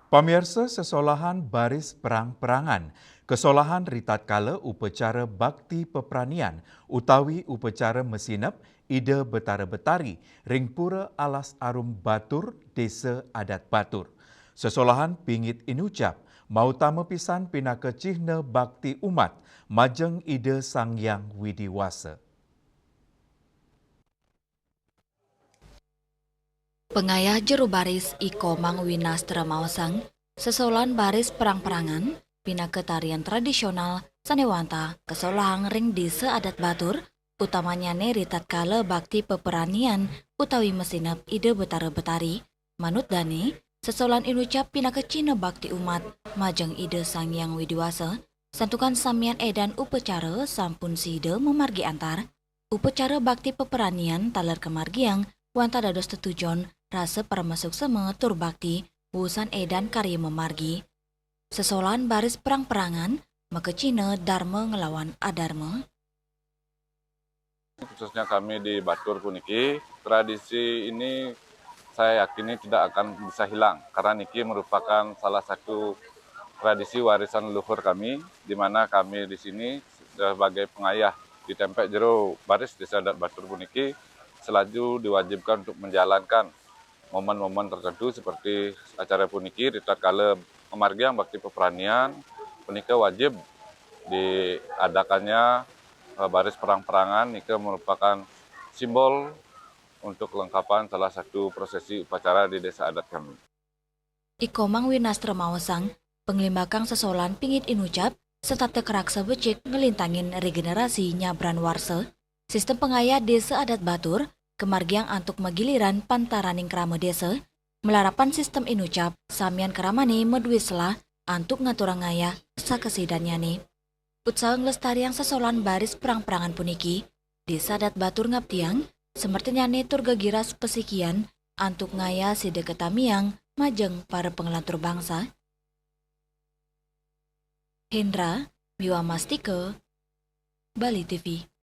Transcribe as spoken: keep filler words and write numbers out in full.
Pamiarsa, sesolahan baris perang-perangan, kesolahan ritatkala upacara bakti peperanian utawi upacara masinep Ida Betara Betari ring Pura Alas Arum Batur, Desa Adat Batur. Sesolahan pingit inucap mautama pisan pinaka cihna bakti umat majeng Ida Sang Hyang Widi Wasa. Pangayah jero baris I Komang Winastra maosang, sesolahan baris perang-perangan pinaka tarian tradisional sane wantah kasolahang ring desa adat Batur, utamanyane ritatkala bakti peperanian utawi masinep Ida Betara Betari. Manut dane, sesolahan inucap pinaka cihna bakti umat majeng Ida Sang Hyang Widi Wasa, santukan samian edan upacara sampun sida mamargi antar. Upacara bakti peperanian taler kamargiang wantah dados tetujon rasa paramasuksema tur bakti wusan edan karya mamargi. Sesolahan baris perang-perangan makacihna darma nglawan adarma. Khususnya kami di Batur puniki, tradisi ini saya yakini tidak akan bisa hilang karena niki merupakan salah satu tradisi warisan leluhur kami, di mana kami di sini sebagai pengayah di tempek jero baris Desa Adat Batur puniki selaju diwajibkan untuk menjalankan momen-momen tertentu seperti acara puniki, ritatkala ngamargiang bakti peperanian, punika wajib diadakannya, eh, baris perang-perangan, nika merupakan simbol untuk kelengkapan salah satu prosesi upacara di desa adat kami. I Komang Winastra maosang, panglimbakang sesolahan pingit inucap, setata karaksa becik nglintangin regenerasi nyabran warsa. Sistem pangayah Desa Adat Batur kamargiang antuk magiliran pantaraning krama desa, malarapan sistem inucap samian kramane madue selah antuk ngaturang ngayah sakasidannyane. Utsaha nglestariang sesolahan baris perang-perangan puniki, Desa Adat Batur ngaptiang sametonnyane tur gegiras pasikian antuk ngayah sida katamiang majeng para panglantur bangsa. Hendra, Miwa Mastika, Bali T V.